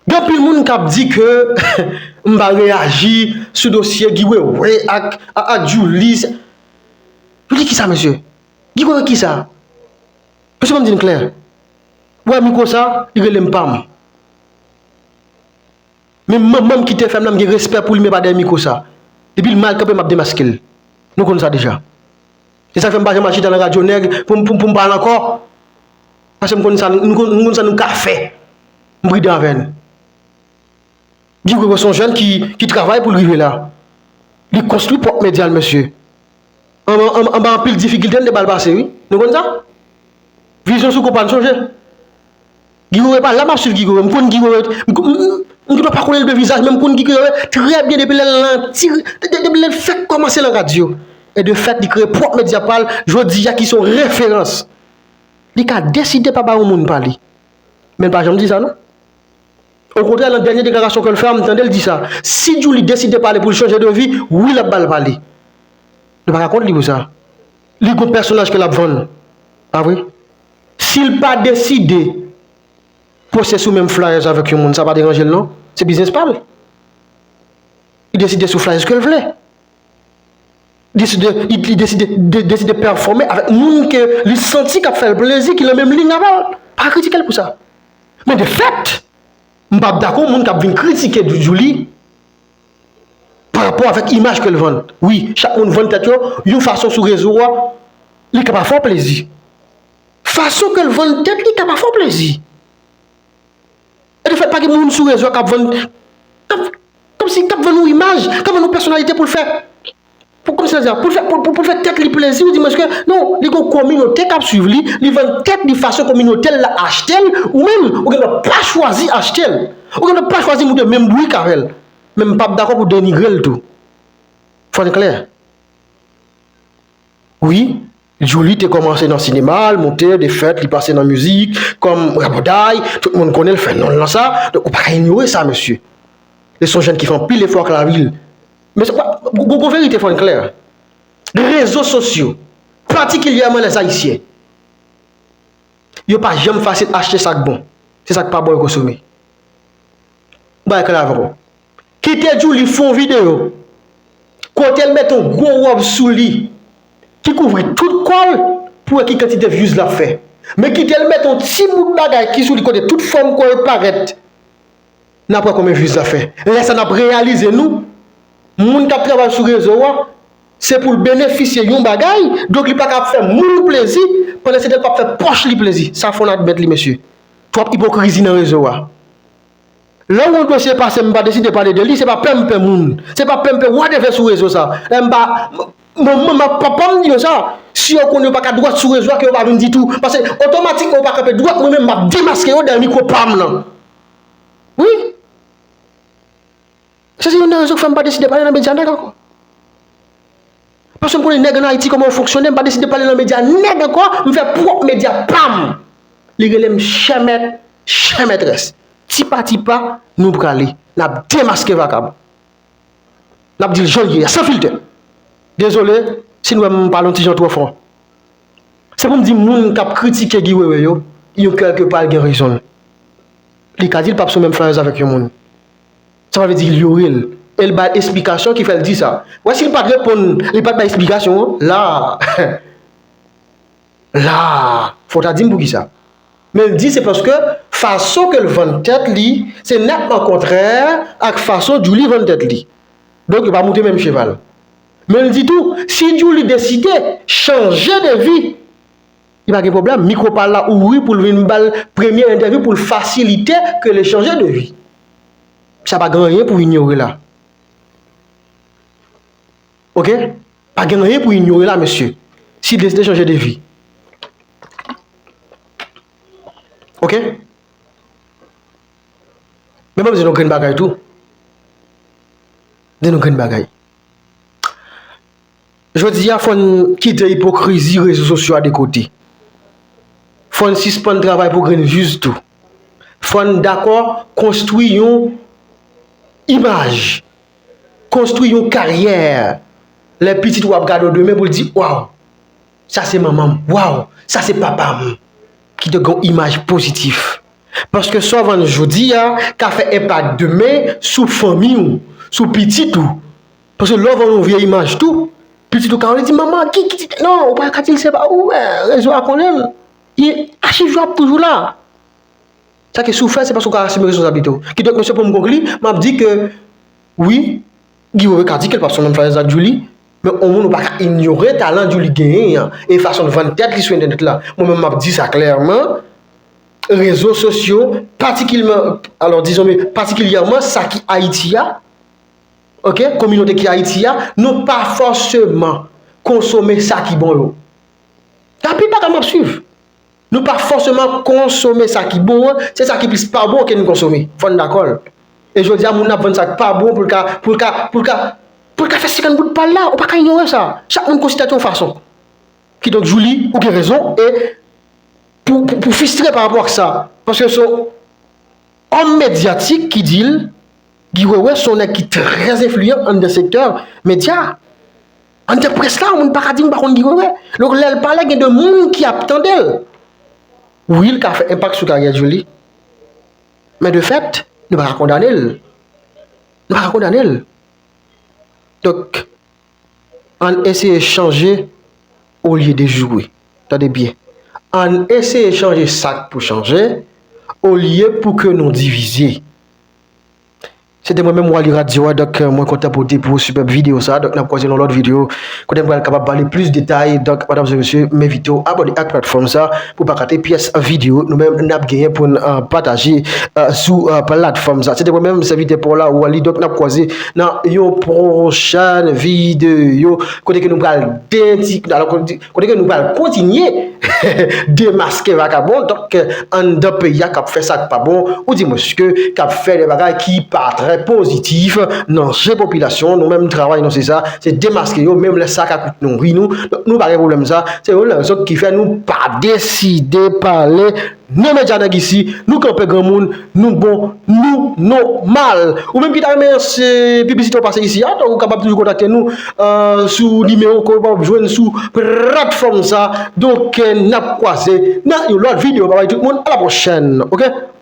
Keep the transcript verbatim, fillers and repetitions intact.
Gen anpil moun k ap di ke m pa reyaji sou dosye Guy Wewe ak, ak, ak Julie. Julie kisa, mesye? Guy Wewe kisa? Mesye, ban m di n klè. Ou wè mikwo sa, li rele m pa m. Men manman m ki te fè m nan, m gen respè pou li, men pa dèyè mikwo sa. Depi l mal kanpe, m ap demaske l. Nou konn sa deja. Se sa k fè m pa janm al chita nan radyo nèg pou m, pou m, pou m pale ankò. Paske m konn sa, m konn, m konn sa nou ka fè. M pridan avè n. Guy Wewe se yon jèn ki, ki travay pou l rive la. Li konstwi pwòp medya l, mesye. Anba, anba, anba anpil difikilte, l te ba l pase, wi. Nou konn sa? Vizyon sou kou pa n sonje. Guy Wewe pa la, m ap swiv Guy Wewe. M konn Guy Wewe. M, m, m, m gendwa pa konnen l de vizaj, men m konn Guy Wewe trè byen depi lè l nan ti, de, de, depi lè l fèk kòmanse nan radyo. E de fèt, li kreye pwòp medya pa l, jodi a ki se yon referans. Li ka deside pa bay yon moun pale. Men l pa janm di sa, non. Okontrè, nan dènye deklarasyon ke l fè a, m tande l di sa. Si Julie deside pale pou l chanje de vi, wi, l ap ba l pale. Nou pa ka kont li pou sa. Li gon pèsonaj ke l ap vann. Pa vre? Si l pa deside poste sou menm flyers avèk yon moun, sa pa deranje l, non. Se biznis pa l. Li deside sou flyers ke l vle. Deside, li, li deside, de, deside pèfòme avèk moun ke li santi k ap fè l plezi, ki nan menm liy avè l. Pa kritike l pou sa. Men de fèt, m p ap dakò moun k ap vin kritike Djoudjou li pa rapò avèk imaj ke l vann. Wi, chak moun vann tèt yo yon fason sou rezo a, li ka pa fè w plezi. Fason ke l vann tèt li ka pa fè w plezi. E de fèt, pa gen moun sou rezo a k ap vann, k ap, kòmsi k ap vann yon imaj, k ap vann yon pèsonalite pou l fè, pou, kòmsi sa di a, pou l fè, pou, pou, pou l fè tèt li plezi, ou di mwen ke, non, li gen yon kominote k ap swiv li, li vann tèt li fason kominote l la achte l, ou menm, ou gendwa pa chwazi achte l. Ou gendwa pa chwazi moute menm bourik avè l. Men m p ap dakò pou denigre l tou. Fò n klè. Wi, Djouli te kòmanse nan sinema, l monte, de fèt, li pase nan mizik, kòm rabòday, tout moun konnen l fè non l nan sa, donk ou pa ka inyore sa, mesye. Li se yon jèn ki fè anpil efò ak lavi l. Men se pa, gon, gon, gon verite fò n klè. Rezo sosyo, patikilyèman lèzayisyen, yo pa janm fasil achte sa k bon. Se sa k pa bon yo konsome. Bay klè avè w. Kite Djouli fè yon videyo kote l mete yon gwo wòb sou li ki kouvri tout kò l pou wè ki kantite views l ap fè. Men kite l mete yon ti bout bagay ki sou li kote tout fòm kò l parèt. N ap wè konbyen views l ap fè. Lè sa n ap reyalize nou, moun k ap travay sou rezo a, se pou l benefisye yon bagay, donk li pa ka ap fè moun plezi, pandan se tan l p ap fè pòch li plezi. Sa fò n admèt li, mesye. Twòp ipokrizi nan rezo a. Lè yon dosye pase, m pa deside pale de li, se pa pè m pè moun. Se pa pè m pè whatever sou rezo sa. Lè m pa, manman m ak papa m di yo sa. Si yo konn yo pa ka dwòt sou rezo a, ke yo pa vin ditou. Paske otomatikman yo pa kanpe dwòt, mwen menm m ap demaske yo dèyè mikwo pa m nan. Wi. Se, se youn nan rezon k fè m pa deside pale nan medya nèg ankò. Paske m konnen nèg ann Ayiti kòman yo fonksyone, m pa deside pale nan medya nèg ankò, m fè pwòp medya pa m. Li rele m chè mèt, chè mètrès. Ti pa ti pa, nou prale. N ap demaske vakabon. N ap di l jan l ye a, san filtè. Dezole si n wè m pale yon ti jan twò fò. Se pou m di moun k ap kritike Guy Wewe yo, yon kèlke pa l gen rezon l. Li ka di l p ap sou menm flyers avèk yon moun. Sa pa vle di l inyore l. E l bay esplikasyon ki fè l di sa. Wè si l pa t reponn, li pa t bay esplikasyon an, la, la, fò w ta di m poukisa. Men l di se paske fason ke l vann tèt li, se nètman kontrè ak fason Djouli vann tèt li. Donk, yo pa moute menm cheval. Men l di tou, si Djouli deside chanje de vi, li pa gen pwoblèm, mikwo pa l la ouvri pou l vin ba l premye entèvyou pou l fasilite ke l chanje de vi. Sa pa gen anyen pou inyore la. Oke? Pa gen anyen pou inyore la, mesye. Si l deside chanje de vi. Oke? Men ban m di nou grenn bagay tou. Di nou grenn bagay. Jodi a, fò n kite ipokrizi rezo sosyo a de kote. Fò n sispann travay pou grenn views tou. Fò n dakò konstwi yon imaj, konstwi yon karyè. Lè pitit ou ap gade w demen pou l di, waw, sa se manman m, waw, sa se papa m. Ki te gen yon imaj pozitif. Paske sa w vann jodi a ka fè enpak demen sou fanmi w, sou pitit ou. Paske lè w vann yon vye imaj tou, pitit ou ka rele di, manman, ki, ki, non, ou pa ka di l se pa ou, men rezo a konnen l. Achiv yo ap toujou la. Sa ke si w fè, se paske w ka asime responsablite w. Kidonk, mesye, pou m konkli, m ap di ke, wi, Guy Wewe ka di ke l p ap sanble fè zak Djouly, men yon moun ou pa ka inyore talan Djouly genyen an, e fason l vann tèt li sou entènèt la. Mwen menm, m ap di sa klèman, rezo sosyo, patikilman, alò, dizon, men patikilyèman, sa ki Ayiti a, ok, kominote ki Ayiti a, nou pa fòseman konsome sa ki bon yo. Dapi bagay m ap swiv. Nou pa fòseman konsome sa ki bon an, se sa ki plis pa bon ke nou konsome. Fò n dakò. E jodi a, moun ap vann sa k pa bon pou l ka, pou l ka, pou l ka, pou l ka fè senkant bout pa l la, ou pa ka inyore sa. Chak moun konsidere yon fason. Kidonk, Djouly, ou gen rezon, e pou, pou, pou fistre pa rapò ak sa. Paske se yon òm medyatik ki di l, Guy Wewe se yon nèg ki trè enfliyan anndan sektè medya. Anndan près la, moun pa ka di m pa konn Guy Wewe. Donk, lè l pale, gen de moun ki ap tande l. Wi, l ka fè enpak sou karyè Djouly. Men de fèt, nou pa ka kondane l. Nou pa ka kondane l. Donk, ann eseye chanje olye de joure. Tande byen. Ann eseye chanje sa k pou chanje, olye pou ke nou divize. Se te mwen menm, Wally Radio a, donk, mwen kontan pote pou ou sipèb videyo sa, donk, n ap kwaze nan lòt videyo, kote m pral kapab pale plis detay, donk, madanm e mesye, m envite w abòne ak platfòm sa, pou pa rate pyès videyo, nou menm, n ap genyen pou n, euh, pataje, euh, sou, euh, platfòm sa. Se te mwen menm, sèvitè pa w la, Wally, donk, n ap kwaze nan yon pwochèn videyo, kote ke nou pral denti-, alò, kote, kote ke nou pral kontinye demaske vakabon, donk, anndan peyi a k ap fè sa k pa bon, ou di mwen ke k ap fè de bagay ki pa trè pozitif nan je popilasyon. Nou menm travay nou se sa, se demaske yo, menm lè sa ka koute nou ri nou, donk nou pa gen pwoblèm sa. Se youn nan rezon ki fè nou pa deside pale nan medya nèg isi, nou kanpe granmoun, nou bon, nou nòmal. Ou menm ki ta renmen se piblisite w pase isi a, donk ou kapab toujou kontakte nou, euh, sou nimewo ke w ap jwenn sou platfòm sa. Donk, euh, n ap kwaze nan yon lòt videyo. Babay tout moun, a la pwochèn, ok?